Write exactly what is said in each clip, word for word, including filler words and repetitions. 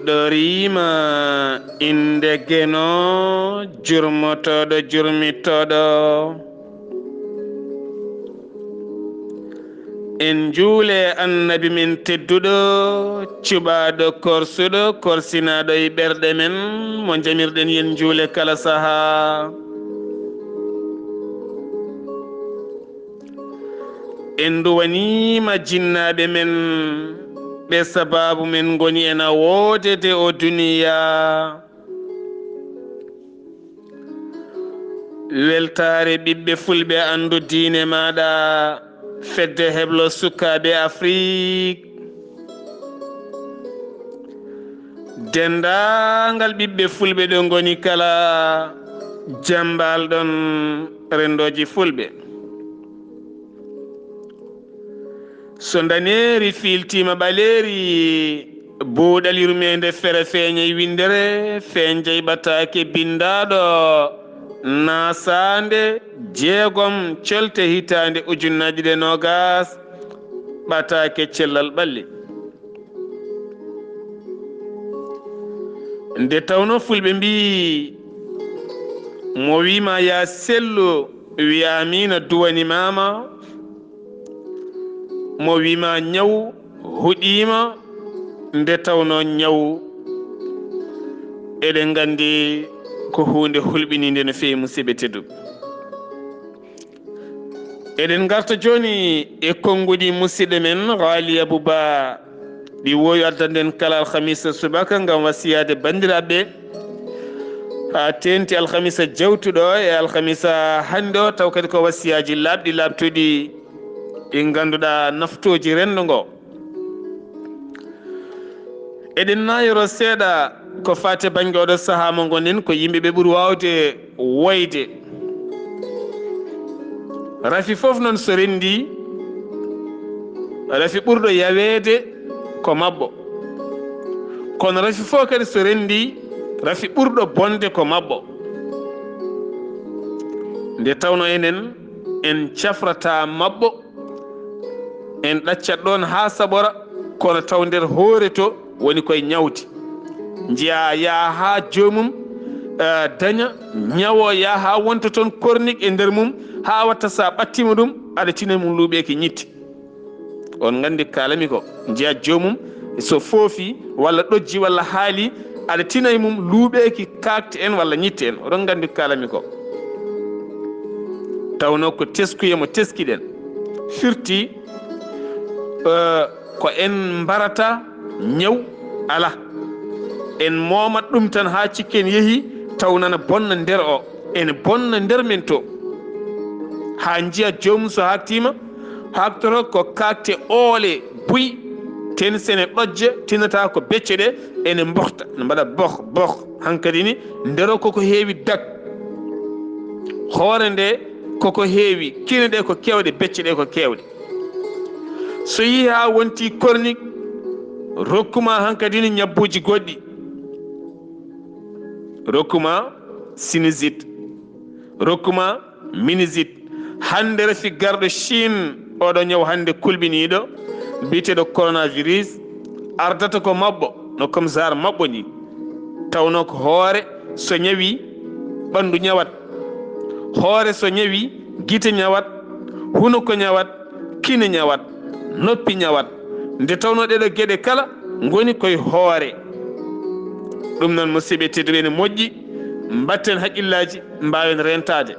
Ɗoriima innde Geno, jurmotooɗo jurmitooɗo. En njuule Annabi men tedduɗo, cuɓaaɗo korsuɗo, korsinaaɗo e ɓerɗe men, mo njamirɗen yen njuule kala sahaa. En nduwaniima jinnaaɓe men, ɓe sabaabu men ngoni ena woodede o duniyaa. Weltaare ɓiɓɓe fulɓe anndu diine maaɗa, fedde heblo sukaaɓe Afrik. Denndaangal ɓiɓɓe fulɓe ɗo ngoni kala, jambaal ɗon renndooji fulɓe. So ndaneeri fiiltiima ɓaleeri, buuɗal yurmeende fere feeñay winndere, feeñjay ɓataake binndaaɗo, naasaande jeegom colte hitaande ujunnaaji ɗiɗi e noogas, ɓataake cellal ɓalli. Nde tawnoo fulɓe mbii, mo wiima yaa sellu, wiyaa miina duwanimaama, mo wiima ñaw huɗiima, nde tawnoo ñaw, eɗen nganndi ko huunde hulɓiniinde no feewi, musidɓe tedduɓe. Eɗen ngarta jooni e konnguɗi musidɗo men Ghali Abou Ba, ɗi woowi addanden kala alhamisa subaka ngam wasiyaade banndiraaɓe. Haa teenti alhamisa jawtuɗo e alhamisa hannde o, taw kadi ko wasiyaaji laaɓɗi laaɓtuɗi ɗi ngannduɗaa naftooji renndo ngo. Eɗen naayoro seeɗa ko faati bannge oɗo sahaa mo ngonɗen, ko yimɓe ɓe ɓuri waawde woyde. Rafi fof noon so renndii, rafi ɓurɗo yaweede ko maɓɓo. Kono rafi fof kadi so renndii, rafi ɓurɗo bonde ko maɓɓo. Nde tawnoo enen, en cafrataa maɓɓo, en ɗaccat ɗoon haa saɓora, kono taw nder hoore to woni koye ñawdi. Njiyaa yaha haa joomum, eh, daña, ñawoo yaha haa wonta toon kornik e nder mum, haa watta so a ɓattiima ɗum, aɗa tina e mum luuɓeeki ñitte. On nganndi ko kaalami ko, njiyaa joomum so foofi walla ɗojji walla haali, aɗa tina e mum luuɓeeki kaakti en walla ñitte en. Oɗon nganndi ko kaalami ko. Tawnoo ko teskuye mo teskiɗen. Firti, eh, ko en mbarata ñaw alaa. En moomat ɗum tan haa cikken yehi, taw nana bonna nder o. Ene bonna nder men to. Haa njiya joomum so haaktiima, haaktoroo ko kaakte oole buy, ten sene ɗojje, tinata ko becce ɗe, ene mbohta, ne mbaɗa boh, boh. Hankadi ni, ndero koko heewi dak. Hoore nde koko heewi, kine ɗe ko keewɗe, becce ɗe ko keewɗe. So yii haa wonti kornik, rokkuma hankadi ni ñabbuuji goɗɗi. Rokkuma sinusite. Rokkuma minusite. Hannde rafi garɗo Chine, oɗo ñaw hannde kulɓiniiɗo, biyeteeɗo coronavirus, ardata ko maɓɓo, no comme genre maɓɓo ni. Tawnoo ko hoore, so ñawi, ɓanndu ñawat. Hoore so ñawi, gite ñawat, hunuko ñawat, kine ñawat, noppi ñawat. Nde tawnoo ɗeɗo geɗe kala ngoni koye hoore. Ɗum noon, musidɓe tedduɓe, ene moƴƴi, mbatten haqqillaaji, mbaawen reentaade.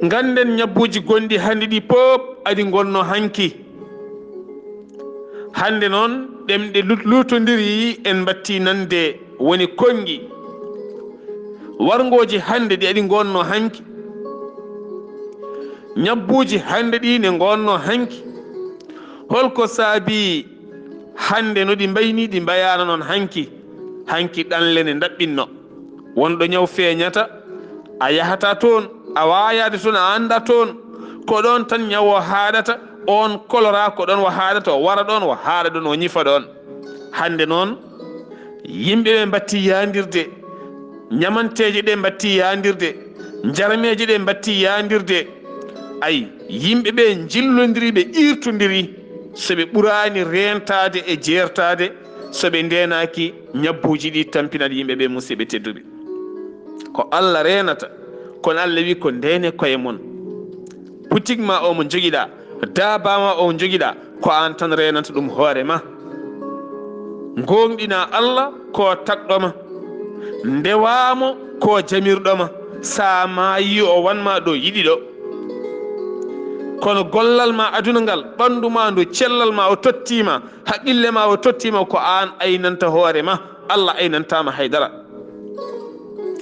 Ngannden ñabbuuji gonɗi hannde ɗi pop aɗi ngonno hanki. Hannde noon, ɗemɗe lut-, luutondiri en mbatti nande woni konngi. Warngooji hannde ɗi aɗi ngonno hanki. Ñabbuuji hannde ɗi ne ngonno hanki. Holko saabi hannde no ɗi mbayni, ɗi mbayaano noon hanki? Hanki ɗanle ne ndaɓɓinno. Wonɗo ñaw feeñata, a yahata toon, a waayaade toon, a annda toon. Ko ɗoon tan ñaw o haaɗata, oon kolora ko ɗoon o haaɗata, o wara ɗoon, o haaɗa ɗoon, o ñifa ɗoon. Hannde noon, yimɓe ɓe mbatti yaandirde, ñamanteeje ɗe mbatti yaandirde, njarmeeje ɗe mbatti yaandirde. Ay, yimɓe ɓe njillondiri, ɓe iirtondiri, so ɓe ɓuraani reentaade e jeertaade, So ɓe ndeenaaki, ñabbuuji ɗi tampinat yimɓe ɓe, musiɓɓe tedduɓe. Ko Allah reenata, kono Allah wi ko ndeene koye mon. Boutique ma o mo jogiɗa, daaba ma o jogiɗa, ko an tan reenata ɗum hoore ma. Gooŋɗina Allah ko tagɗo ma, ndewa mo ko jamirɗo ma, sa maayi o wanma ɗo yiɗi ɗo. Kono gollal ma aduna ngal, ɓandu ma ndu, cellal ma o tottima, haqqille ma o tottima, ko an aynanta hoore ma, Allah aynantama haydara.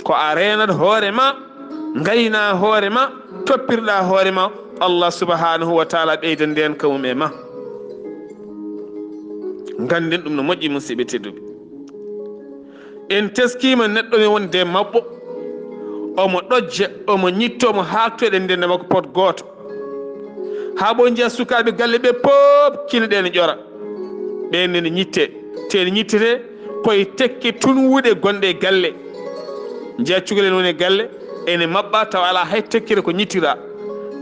Ko a reenat hoore ma, ngayna hoore ma, toppirɗa hoore ma, Allah subhanahu wa taala ɓeyda nden kamum e ma. Ganden ɗum no moƴƴi, musiɓɓe tedduɓe. En teskima neɗɗo ne wonde maɓɓo, omo ɗojja, omo ñitto, omo haakto, eɗen ndenda makko pot gooto. Haa ɓo njiya sukaaɓe galle ɓe pop kine ɗe ne ƴora. Ɓe nene ñitte, te ne ñittete koye tekke tunwuɗe gonɗe e galle. Njiya cukalel woni e galle, ene maɓɓa tawa alaa hay tekkere ko ñittira.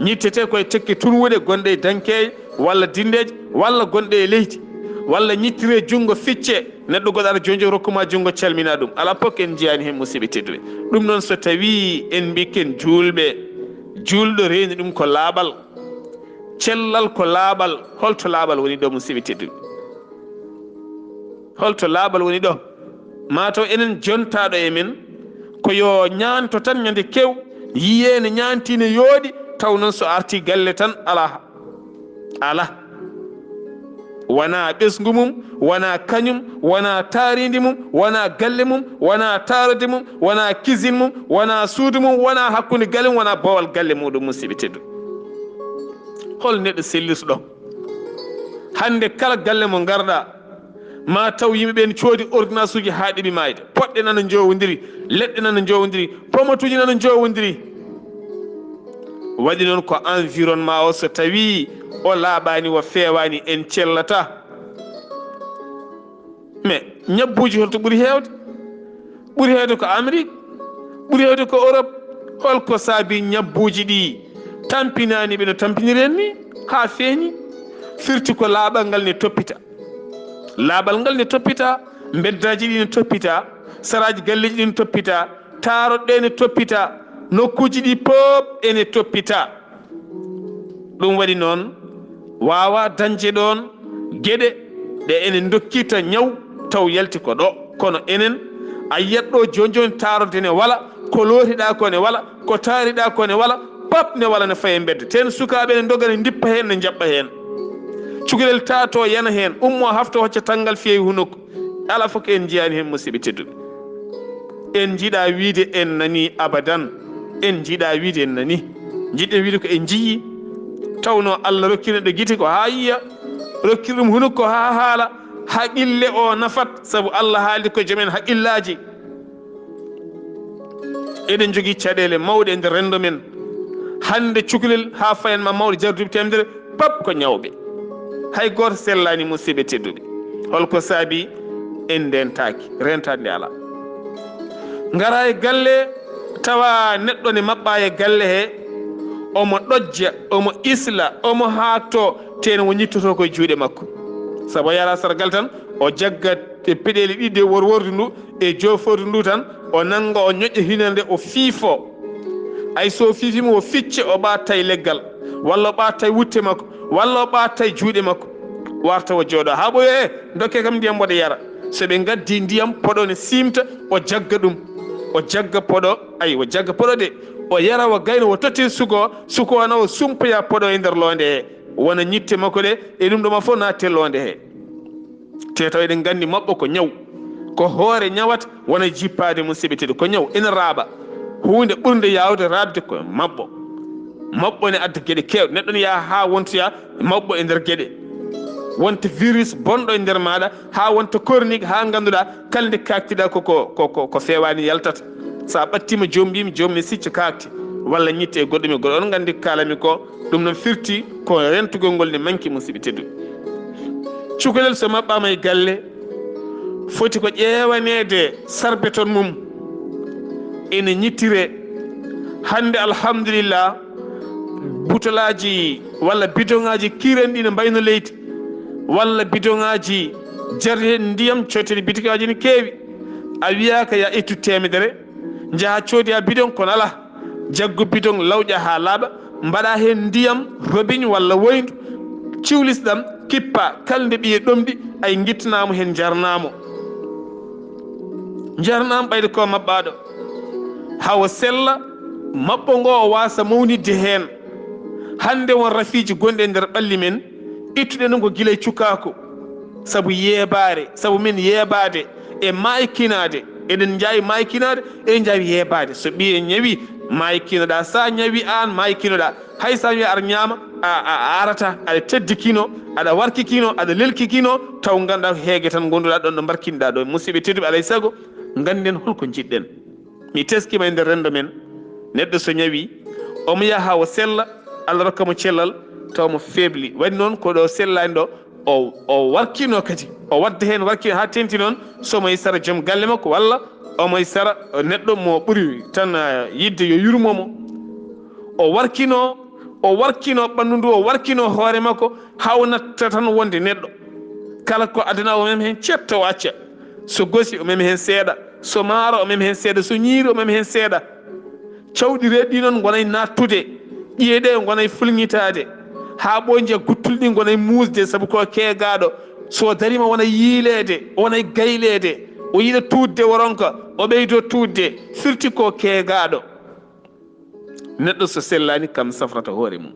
Ñittete koye tekke tunwuɗe gonɗe e dankeeje, walla dindeeje, walla gonɗe e leydi, walla ñittire junngo ficce, neɗɗo goɗɗo ara jonjo rokkuma junngo calmina ɗum. Alaa fof en njiyaani heen, musiɓɓe tedduɓe. Ɗum noon so tawi en mbiken juulɓe, juulɗo reeni ɗum ko laaɓal, cellal ko laaɓal, holto laaɓal woni ɗo, musiɓɓe tedduɓe? Holto laaɓal woni ɗo? Ma taw enen jontaɗo e men ko yo ñaanto tan ñande kew, yiye ne ñaanti ne yooɗi, taw noon so arti galle tan ala, ala. Wona ɓesngu mum, wona kañum, wona taarindi mum, wona galle mum, wona taarode mum, wona cuisine mum, wona suudu mum, wona hakkunde galle mum, wona boowal galle muɗum, musiɓɓe tedduɓe. Hol neɗɗo sellirɗo? Hannde kala galle mo ngarɗa, ma taw yimɓe ɓen coodi ordonnance uji haa ɗeɓi maayde. Poɗɗe nana njowondiri, leɗɗe nana njowondiri, pomatuuji nana njowondiri. Waɗi noon ko environnement o, so tawi o laaɓaani, o feewaani, en cellata. Mais ñabbuuji holto ɓuri heewde? Ɓuri heewde ko Amérique, ɓuri heewde ko Europe. Holko saabi ñabbuuji ɗi tampinaani ɓe no tampiniren ni haa feeñi? Firti ko laaɓal ngal ne toppita. Laaɓal ngal ne toppita, mbeddaaji ɗi ne toppita, saraaji galleeji ɗi ne toppita, taaroɗe ɗe ne toppita, nokkuuji ɗi pop ene toppita. Ɗum waɗi noon, waawa dañde ɗoon geɗe ɗe ene ndokkita ñaw taw yalti ko ɗo. Kono enen, a yiyat ɗo jooni jooni taarode ne wala, ko lootiɗa ko ne wala, ko taariɗa ko ne wala, pap ne wala ne faye mbedda. Teen sukaaɓe ne ndoga ne ndippa heen, ne njaɓɓa heen. Cukalel taato yana heen, ummo hafto hocca tanngal fiye hunuk. Ala fof ko en njiyaani heen, musiɓɓe tedduɓe. En njiɗa wiide en nani abadan. En njiɗa wiide en nani. Njiɗɗen wiide ko en njiyi. Tawno Allah rokkiri neɗɗo gite ko haa yiya, rokkiri ɗum hunuk ko haa haala, haqille o nafat, sabu Allah haaldi ko joom en haqillaaji. Eɗen njogii caɗeele mawɗe e nder renndo men. Hannde cukalel haa fayan ma mawɗo jarduɓe teemedere, pap ko ñawɓe. Hay gooto sellaani, musiɓɓe tedduɓe. Holko saabi en ndentaaki? Rentaade nde alaa. Ngara e galle, tawa neɗɗo ne maɓɓa e galle he, omo ɗojja, omo isla, omo haakto, teno o ñittoto koye juuɗe makko. Sabu o yara sargal tan, o jagga e peɗeeli ɗiɗi e worwordu ndu, e joofordu ndu tan, o nannga, o ñoƴƴa hinande, o fiifo. Ay so fiifimo, o ficce, o ɓaata e leggal, walla o ɓaata e wutte makko, walla o ɓaata e juuɗe makko. Warta o jooɗo haa ɓoyo, e dokke kam ndiyam mboɗo yara. So ɓe ngaddi ndiyam, poɗo ne siimta, o jagga ɗum. O jagga poɗo, ay, o jagga poɗo de, o yara, o gayna, o totti suko, suko na o sumpoya poɗo e nder loonde he. Wona ñitte makko ɗe, e ɗum ɗo ma fof naatte loonde he. Te taw eɗen nganndi maɓɓo ko ñaw, ko hoore ñawata, wona jippaade, musiɓɓe tedduɓe, ko ñaw ene raaɓa. Huunde ɓurnde yaawde raaɓde ko maɓɓo. Maɓɓo ne adda geɗe keewɗe. Neɗɗo ne yaha haa wontoya maɓɓo e nder geɗe. Wonta virus bonɗo e nder maaɗa, haa wonta kornik, haa ngannduɗaa kala nde kaaktiɗaa ko, ko, ko, ko, ko feewaani yaltata. So a ɓattiima joom mbiimi, joom mi sicco kaakti, walla ñitte e goɗɗum e goɗɗum. On nganndi ko kaalami ko, ɗum noon firti ko rentugol ngol ne manki, musiɓɓe tedduɓe. Cukalel so maɓɓaama e galle, foti ko ƴeewaneede sarbeton mum ene ñittire. Hannde, alhamdulillah, butolaaji walla bidoŋaaji kiiranɗi ne mbayno leydi, walla bidoŋaaji Jarde heen ndiyam, coyte ɗe bitikaaji ne keewi. A wiyaaka ya ittu teemedere, njaha coodoya bidon, kono alaa. Jaggu bidon, lawƴa haa laaɓa, mbaɗa heen ndiyam robiñ walla woyndu, ciwlisɗam, kippa, kala nde ɓiye ɗomɗi, ay ngittanaamo heen, njarnaamo. Njarnaama ɓayde ko maɓɓaaɗo. Hawa sella, maɓɓo ngo o waasa mawnitde heen. Hannde won rafiiji gonɗi e nder ɓalli men, ittuɗen ɗum ko gila e cukaaku. Sabu yeebaare, sabu men yeebaade e maykinaade. Eɗen njaawi maykinaade, eɗen njaawi yeebaade. So ɓiye ñawi, maykinoɗaa. So a ñawi aan, maykinoɗaa. Hay so a wiya aɗa ñaama, a, a, a arata, aɗa teddikino, aɗa warkikino, aɗa lelkikino, taw ngannduɗaa ko heege tan ngonduɗaa ɗon ɗo mbarkinɗaa ɗo. Musidɓe tedduɓe, alay sago, ngannden holko njiɗɗen. Mi teskima e nder renndo men, neɗɗo so ñawi, omo yaha o sella, Allah rokka mo cellal, taw mo feebli. Waɗi noon ko ɗo sellaani ɗo, o, o warkino kadi. O wadda heen warkino haa teŋti noon, so omo e sara joom galle makko, walla omo e sara neɗɗo mo ɓuri tan, ah, yiɗde yo yurmo mo. O warkino, o warkino ɓanndu ndu, o warkino hoore makko, haa o natta tan wonde neɗɗo. Kala ko adana o mem heen ceɗto o acca. So gosi o mem heen seeɗa, so maaro o mem heen seeɗa, so ñiiri o mem heen seeɗa. Cawɗi reeɗi ɗi noon ngonay naattude, ƴiye ɗe ngonay fulñitaade, haa ɓooyje guttuli ɗi ngonay muusde, sabu ko keegaaɗo. So dariima wona yiileede, wona gayleede, o yiɗa tuutde o ronka, o ɓeydo tuutde, firti ko keegaaɗo. Neɗɗo so sellaani kam safrata hoore mum.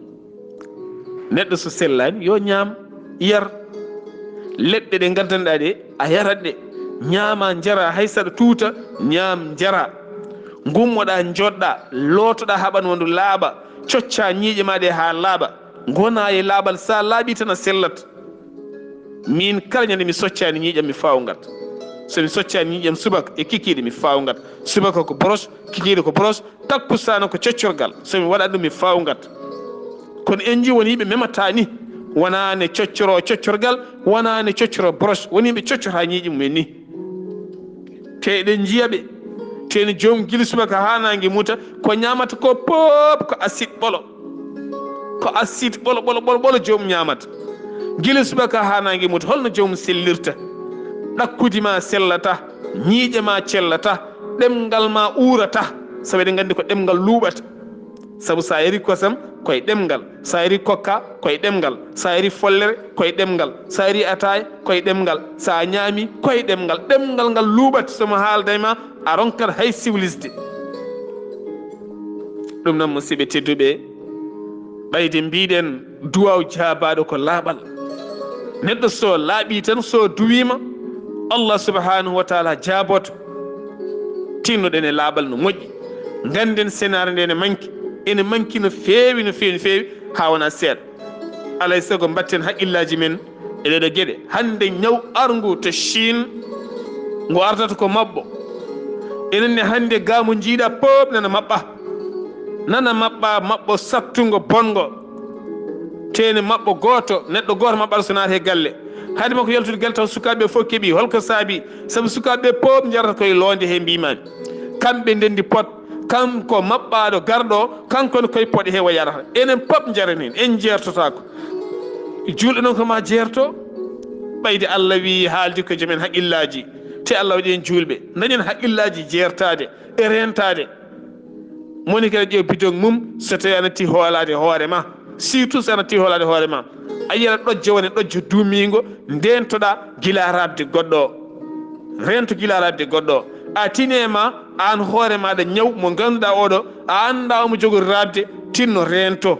Neɗɗo so sellaani yo ñaam, yar. Leɗɗe ɗe ngaddanɗaa ɗe, a yarat ɗe. Ñaama, njara, hay saɗa tuuta, ñaam, njara. Ngummoɗaa, njoɗɗaa, lootoɗaa haa ɓanndu ndu laaɓa, coccaa ñiiƴe maa ɗe haa laaɓa. Ngonaa e laaɓal, so a laaɓii tan a sellat. Miin kala ñande mi soccaani ñiiƴam mi faawngat. So mi soccaani ñiiƴam subaka e kikiiɗe mi faawngat. Subaka ko brosse, kikiiɗe ko brosse, takkusaana ko coccorgal. So mi waɗa ɗum mi faawngat. Kono en njii won yimɓe memataa ni. Wonaa ne coccoro coccorgal, wonaa ne coccoro brosse. Won yimɓe coccora ñiiƴe mumen ni. Te eɗen njiya ɓe. Te ne joom gila subaka haa naange muta, ko ñaamata ko pop ko acide ɓolo. Ko acide ɓolo, ɓolo, ɓolo, ɓolo joom ñaamata. Gila subaka haa naange muta, holno joom sellirta? Ɗakkudi ma sellata, ñiiƴe ma cellata, ɗemngal ma uurata. Sabu eɗen nganndi ko ɗemngal luuɓata. Sabu so a yari kosam, koye ɗemngal. So a yari kokka, koye ɗemngal. So a yari follere, koye ɗemngal. So a yari ataaya, koye ɗemngal. So a ñaami, koye ɗemngal. Ɗemngal ngal luuɓat, so mo haalda e ma, a ronkat hay siwlisde. Ɗum noon, musidɓe tedduɓe, ɓayde mbiɗen duwaaw jaabaaɗo ko laaɓal. Neɗɗo so laaɓii tan, so duwiima, Allah subhanahu wa taala jaaboto. Tinnoɗen e laaɓal no moƴƴi. Ngannden senaare nde ene manki, ene manki no feewi, no feewi, no feewi, haa wona seeɗa. Alay sago mbatten haqqillaaji men e ɗeɗo geɗe. Hannde ñaw arngu to Chine, ngu ardata ko maɓɓo. Enen ne hannde gaamu njiiɗa pop nana maɓɓa. Nana maɓɓa, maɓɓo sattungo, bongo. Teene maɓɓo gooto, neɗɗo gooto maɓɓata so naati e galle. Haade makko yaltude galle taw sukaaɓe fof keɓi. Holko saabi? Sabu sukaaɓe pop njarata koye loonde he mbimaami. Kamɓe ndendi pot, kanko maɓɓaaɗo garɗo, kanko ne koye poɗe he o yarata. Enen pop njaren heen, en jeertotaako. Juulɗo noon ko ma jeerto, ɓayde Allah wi haaldi ko joom en haqqillaaji. Te Allah waɗi en juulɓe. Dañen haqqillaaji jeertaade e reentaade. Moni kala ƴeew bidon mum, so tawi a natti hoolaade hoore ma, surtout so a natti hoolaade hoore ma, a yiyata ɗojjo woni ɗojjo duumiingo, ndeentoɗaa gila raɓde goɗɗo o. Reento gila raɓde goɗɗo o. A tini e ma, aan hoore maaɗa ñaw mo ngannduɗaa oɗo, a anndaa omo jogori raɓde, tinno reento.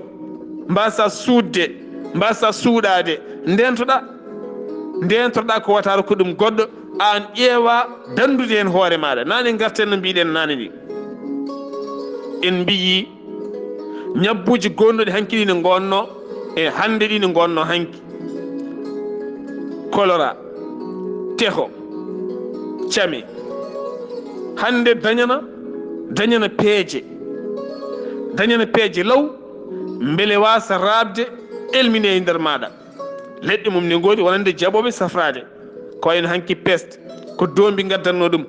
Mbasa suuɗde, mbasa suuɗaade, ndeentoɗaa. Ndeentoɗaa ko wata rokku ɗum goɗɗo, aan ƴeewa danndude heen hoore maaɗa. Naane ngarten no mbiɗen naane ni. En mbiyi ñabbuuji gonnuɗi hanki ɗi ne ngonno e hannde ɗi ne ngonno hanki. Kolora, teho, came. Hannde dañana, dañana peeje. Dañana peeje law, mbele waasa raɓde, elmine e nder maaɗa. Leɗɗe mum ne ngoodi wonande jaɓooɓe safraade. Ko wayno hanki peste, ko doombi ngaddanno ɗum.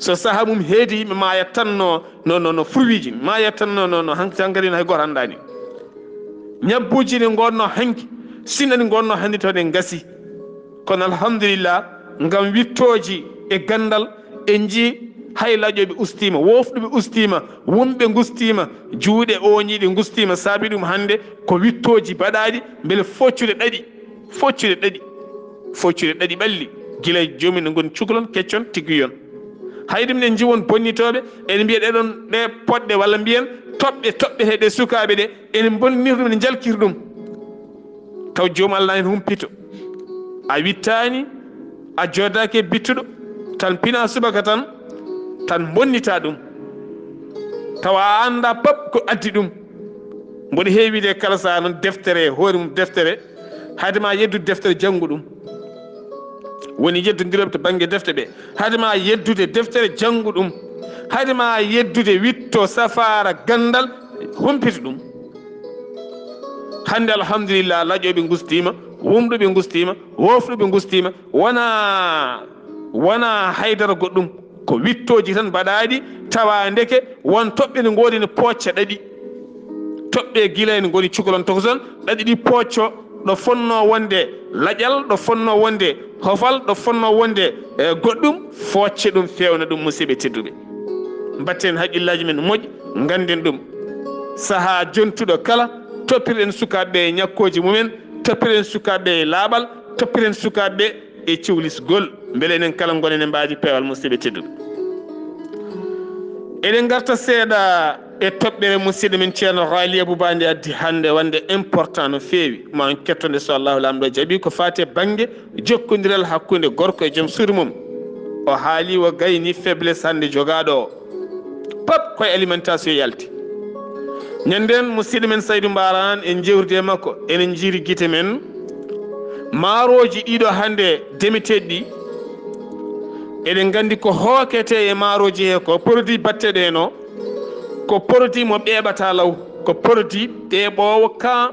So saha mum heedi, yimɓe maaya tan no, no, no, no fruitji, maaya tan no, no, no, hanki tan kadi no hay gooto anndaani. Ñabbuuji ne ngonno hanki, sinani ngonno hannde to ɗe ngasi. Kono alhamdulillah, ngam wittooji e ganndal, en njii hay laƴooɓe ustiima, woofɗuɓe ustiima, wumɓe ngustiima, juuɗe ooñiiɗe ngustiima. Saabi ɗum hannde ko wittooji baɗaaɗi mbele foccude ɗaɗi, foccude ɗaɗi, foccude ɗaɗi ɓalli, gila e joomum en ngoni cukalon, keccon, tigguyon. Hay ɗum en njiwon bonnitooɓe, en mbiya ɗeɗon ɗe poɗɗe walla mbiyen toɓɓe, toɓɓe he ɗe sukaaɓe ɗe, en bonnir ɗum, en njalkir ɗum. Taw joom Allah en humpito. A wittaani, a joodaaki e bittuɗo, tan pina subaka tan, tan bonnita ɗum. Tawa a annda pap ko addi ɗum. Mboɗo heewi wiide kala saha noon deftere, hoore mum deftere, haade ma yeddu deftere janngu ɗum. Woni yeddondirooɓe to bannge defte ɓe. Haade ma yeddude deftere janngu ɗum. Haade ma yeddude witto safaara ganndal, humpito ɗum. Hannde alhamdulillah, laƴooɓe ngustiima, wumɗuɓe ngustiima, woofɗuɓe ngustiima, wona, wona haydara goɗɗum, ko wittooji tan mbaɗaaɗi, tawa ndeke won toɓɓe ne ngoodi ne poocca ɗaɗi. Toɓɓe gila en ngoni cukalon tokoson, ɗaɗi ɗi poocco, ɗo fonnoo wonde laƴal, ɗo fonnoo wonde hofal, ɗo fonnoo wonde, eh, goɗɗum, foocce ɗum, feewna ɗum, musidɓe tedduɓe. Mbatten haqqillaaji men moƴƴi, ngannden ɗum. Sahaa jontuɗo kala, toppiren sukaaɓe ɓe e ñakkooji mumen, toppiren sukaaɓe ɓe e laaɓal, toppiren sukaaɓe ɓe e ciwlisgol, mbele enen kala ngonen e mbaadi peewal, musidɓe tedduɓe. Eɗen ngarta seeɗa e toɓɓere musidɗo men Ceerno Haali Abuba nde addi hannde, wonde important no feewi. Ma en ketto nde, so Allahu Laamɗo jaɓi, ko faati e bannge jokkondiral hakkunde gorko e joom suudu mum. O haali o gayni faiblesse hannde jogaaɗo o. Pap koye alimentation yalti. Ñanden musidɗo men Saydu Mbaaraan en jewtidi e makko, enen njiiri gite men. Maarooji ɗiɗo hannde demeteeɗi ɗi, eɗen nganndi ko hooketee e maarooji he ko produit batteɗeeno, ko produit mo ɓeeɓata law, ko produit ɓeeɓoowo ka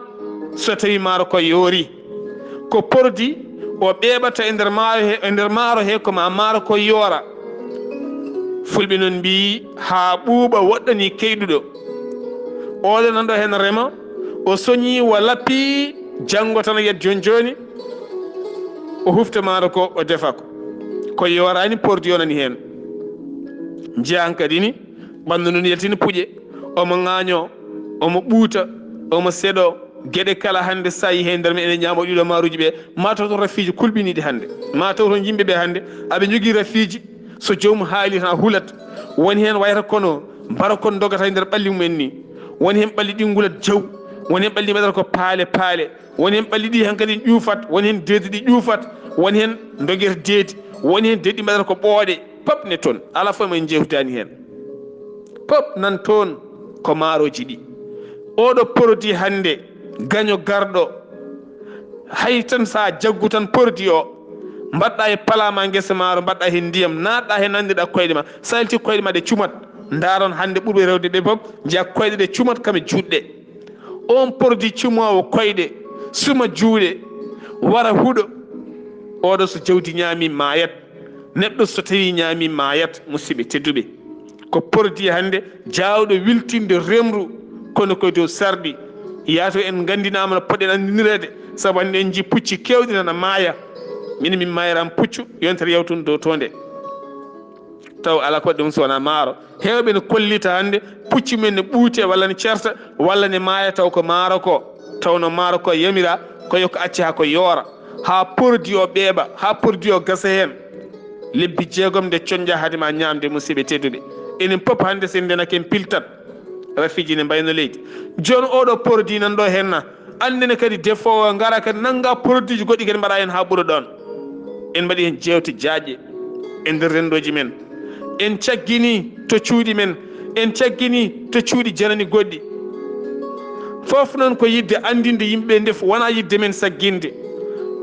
so tawi maaro ko yoori. Ko produit o ɓeeɓata e nder maaro he, e nder maaro he ko ma maaro ko yoora. Fulɓe noon mbiyi, "Haa ɓuuɓa woɗɗani keyɗuɗo." Oɗo nan ɗo heen rema, o soñi, o lappi, janngo tan yet jooni jooni, o hufta maaro ko, o defa ko. Ko yooraani produit o nani heen. Njiya hankadi ni, ɓanndu ndun yaltini puƴe, omo ŋaañoo, omo ɓuuta, omo seɗoo. Geɗe kala hannde, so a yehii e nder men, ene ñaamo ɗiɗo maaruuji ɓe, ma taw toon rafiiji kulɓiniiɗi hannde. Ma taw toon yimɓe ɓe hannde, aɓe njogii rafiiji, so joomum haali tan a hulat. Woni heen wayata kono mbara kon ndogata e nder ɓalli mum en ni. Woni heen ɓalli ɗi ngulat jaw. Woni heen ɓalli mbaɗata ko paale paale. Woni heen ɓalli ɗi hankadi ƴuufat. Woni heen deedi ɗi ƴuufat. Woni heen ndogir deedi. Woni heen deedi mbaɗata ko ɓooɗe. Pop ne toon. Alaa fof mo en njeewtidaani heen. Pop nan toon ko maarooji ɗi. Oɗo produit hannde, gaño garɗo, hay tan so a jaggu tan produit o, mbaɗɗa e pala ma ngesa maaro, mbaɗɗa heen ndiyam, naatɗa heen, nanndiɗa koyɗe ma. So a yalti koyɗe ma ɗe cumat, ndaaron hannde ɓurɓe rewde ɓe pop, njiya koyɗe ɗe cumat kam e juuɗe. Oon produit cumoowo koyɗe, suma juuɗe, wara huɗo, oɗo so jawdi ñaami maayat. Neɗɗo so tawi ñaami maayat, musidɓe tedduɓe. Ko produit hannde jaawɗo wiltinde remru, kono ko dow sarɗi. Yaato en nganndinaama no poɗɗen anndinireede, sabu hannde en njii pucci keewɗi nana maaya. Min min maayaram puccu, yontere yawtunde dow toonde. Taw alaa ko waɗi ɗum so wonaa maaro. Heewɓe ne kollita hannde pucci men ne ɓuute walla ne certa walla ne maaya taw ko maaro ko. Taw no maaro ko yamira ko yo ko acce haa ko yoora. Haa produit o ɓeeɓa, haa produit o gasa heen. Lebbi jeegom nde coñƴa hade ma ñaamde, musidɓe tedduɓe. Enen pop hannde so en ndenake en piltat. Rafiiji ne mbayno leydi. Jooni oɗo produit nan ɗo heen na. Anndene kadi defoowo ngara kadi nannga produit ji goɗɗi kadi mbaɗa heen haa ɓura ɗoon. En mbaɗi heen jeewte jaajɗe e nder renndooji men. En caggini to cuuɗi men. En caggini to cuuɗi janani goɗɗi. Fof noon ko yiɗde anndinde yimɓe ndefu, wonaa yiɗde men sagginde.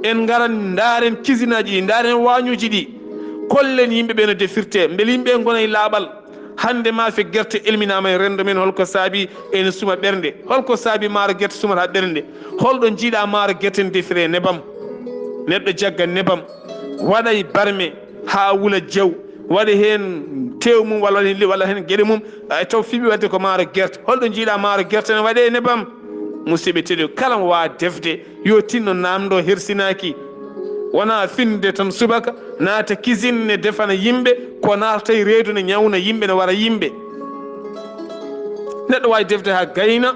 En ngaran ndaaren kisinaaji ɗi, ndaaren waañooji ɗi. Kollen yimɓe ɓe no defirtee, mbele yimɓe ngona e laaɓal. Hannde maafe gerte elminaama e renndo men, holko saabi ene suma ɓernde? Holko saabi maaro gerte sumata ɓernde? Holɗo njiiɗa maaro gerte ne defire nebam? Neɗɗo jagga nebam, waɗa e barme haa wula jaw, waɗa heen tew mum walla heen li-, walla heen geɗe mum, e taw fiɓi waɗde ko maaro gerte. Holɗo njiiɗa maaro gerte ne waɗe e nebam? Musidɓe tedduɓe, kala mo waawa defde, yo tinno naamndo hersinaaki. Wonaa finde tan subaka, naata cuisine ne defana yimɓe, ko naatata e reedu ne ñawna yimɓe, ne wara yimɓe. Neɗɗo waawi defde haa gayna,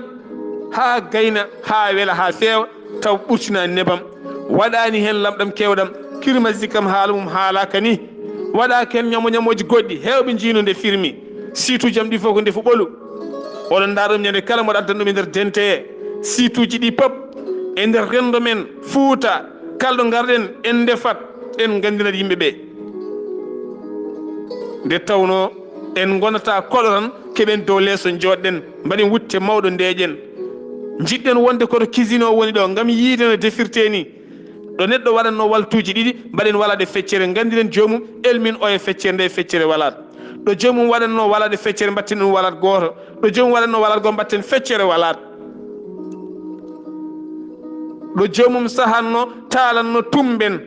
haa gayna, haa wela, haa feewa, taw ɓurtinaani nebam, waɗaani heen lamɗam keewɗam, kirmasi kam haala mum haalaaka ni, waɗaaka heen ñamo-ñamooji goɗɗi, heewɓe njiino nde firmi. Siituuji am ɗi fof ko ndefu ɓolu. Oɗon ndaara ɗum ñande kala mboɗo addan ɗum e nder dente. Siituuji ɗi pop e nder renndo men Fuuta, kala ɗo ngarɗen, en ndefat, en nganndinat yimɓe ɓe. Nde tawnoo en ngonata koɗo tan, keɓen dow leeso njooɗɗen, mbaɗen wutte mawɗo ndeeƴen. Njiɗɗen wonde koto cuisine o woni ɗo, ngam yiide no defirtee ni. Ɗo neɗɗo waɗatnoo waltuuji ɗiɗi, mbaɗen walaade feccere, nganndiren joomum, elmin oya feccere nde feccere walaat. Ɗo joomum waɗatnoo walaade feccere, mbaɗten ɗum walaat gooto. Ɗo joomum waɗatnoo walaat gooto, mbaɗten feccere walaat. Ɗo joomum sahatnoo, taalatnoo, tummben.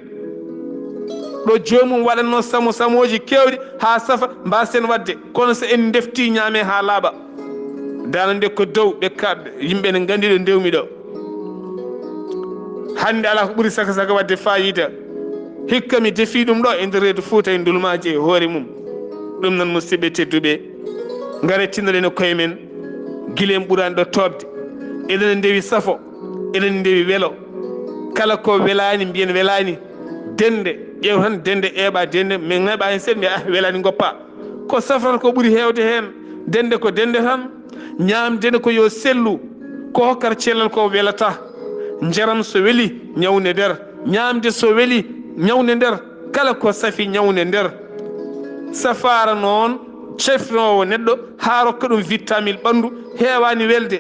Ɗo joomum waɗatnoo samo samooji keewɗi haa safa, mbaasen waɗde. Kono so en ndeftii, ñaamee haa laaɓa. Dana nde ko dow, ɓe kaɓɓe, yimɓe ne nganndi ɗo ndewmi ɗo. Hannde alaa ko ɓuri saka saka waɗde faayiida. Hikka mi defii ɗum ɗo e nder reedu Fuuta e ndulmaaji e hoore mum. Ɗum noon, musidɓe tedduɓe, ngare tinnoɗen e koye men, gila en ɓuraani ɗo toobde. Eɗen ndewi safo, eɗen ndewi welo. Kala ko welaani, mbiyen welaani. Dennde, ƴeew tan dennde, eeɓa dennde, min neeɓa heen seeɗa, mbiya, "Ah, welaani, ngoppa." Ko safrata ko ɓuri heewde heen. Dennde ko dennde tan. Ñaamde ne ko yo sellu. Ko hokkata cellal ko welata. Njaram so weli, ñawnde nder. Ñaamde so weli, ñawnde nder. Kala ko safi, ñawnde nder. Safaara noon, cefnoowo neɗɗo haa rokka ɗum vitamine ɓanndu, heewaani welde.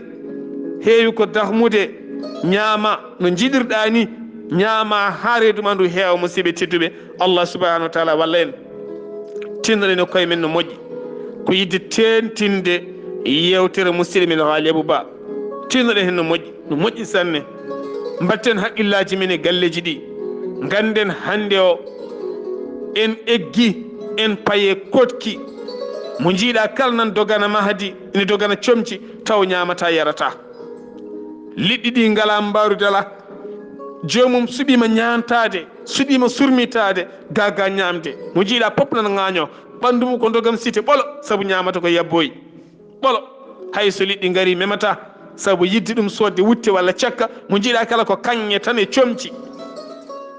Heewi ko dahmude, ñaama no njiɗirɗaa ni, ñaama haa reedu ma ndu heewa, musidɓe tedduɓe. Allah subhanahu wa taala walla en. Tinnoɗen e koye men no moƴƴi. Ko yidde teentinde yeewtere musidɗo men Haali Abou Ba. Tinnoɗen heen no moƴƴi, no moƴƴi sanne. Mbatten haqqillaaji men e galleeji ɗi. Ngannden hannde o, en eggi, en paye koɗki. Mo njiiɗa kala nan dogana mahdi, ina dogana comci, taw ñaamata yarata. Liɗɗi ɗi ngalaa mbarude alaa. Joomum suɓiima ñaantaade, suɓiima surmitaade, ga ga ñaamde. Mo njiiɗa pop nana ŋaañoo. Ɓanndu mum ko ndogam site ɓolo, sabu ñaamata ko yabboyi. Ɓolo, hay so liɗɗi ngarii memata, sabu yiɗde ɗum soodde wutte walla cakka, mo njiiɗa kala ko kaŋŋe tan e comci.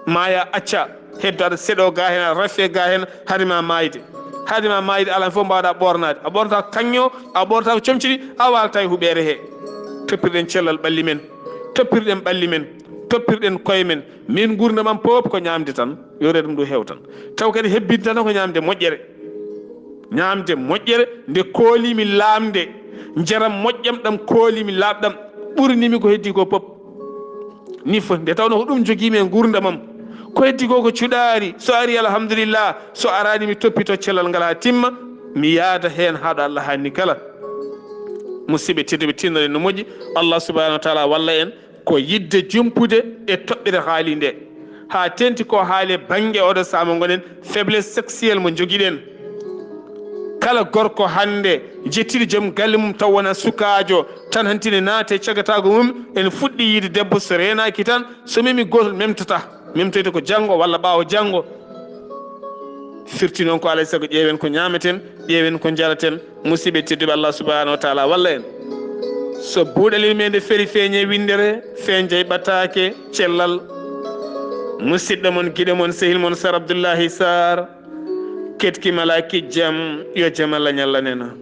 Maaya acca, heddo aɗa seɗoo ga heen, aɗa rafe ga heen, haade ma maayde. Haade ma maayde, alaa fof mbaawɗa ɓoornaade. A ɓoornata ko kaŋŋe o, a ɓoornata ko comci ɗi, a waalata e huɓeere he. Toppirɗen cellal ɓalli men, toppirɗen ɓalli men, toppirɗen koye men. Min nguurndam am fof ko ñaamde tan, yo reedu ndu heew tan. Taw kadi hebbintano ko ñaamde moƴƴere. Ñaamde moƴƴere nde koolimi laamde, njaram moƴƴam ɗam koolimi laaɓɗam, ɓurnimi ko heddi ko pop. Ni foti nde tawno ko ɗum jogiimi e nguurndam am. Ko heddi ko ko cuɗaari, so ari alhamdulillah, so araani mi toppito cellal ngal haa timma, mi yaada heen haa ɗo Allah haanni kala. Musidɓe tedduɓe, tinnoɗen no moƴƴi, Allah subhanahu wa taala walla en. Ko yiɗde jumpude e toɓɓere haali nde. Haa teeŋti ko haali e bannge oɗo saama ngonen faiblesse sexuelle mo njogiɗen. Kala gorko hannde jettiɗo joom galle mum taw wona sukaajo tan, hantine naate cagataago mum, en fuɗɗi yiide debbo so reenaaki tan, so memi gootol memtata, memtoyta ko janngo walla ɓaawo janngo. Firti noon ko alaa e sago ƴeewen ko ñaameten, ƴeewen ko njaraten. Musidɓe tedduɓe, Allah subhanahu wa taala walla en. So buuɗal yurmeende feri feeñe winndere, feeñjay ɓataake cellal. Musidɗo mon, giɗo mon, sehil mon, Sar Abdullahi Sar, ketki malaki jam, yo jam Allah ñalla nena.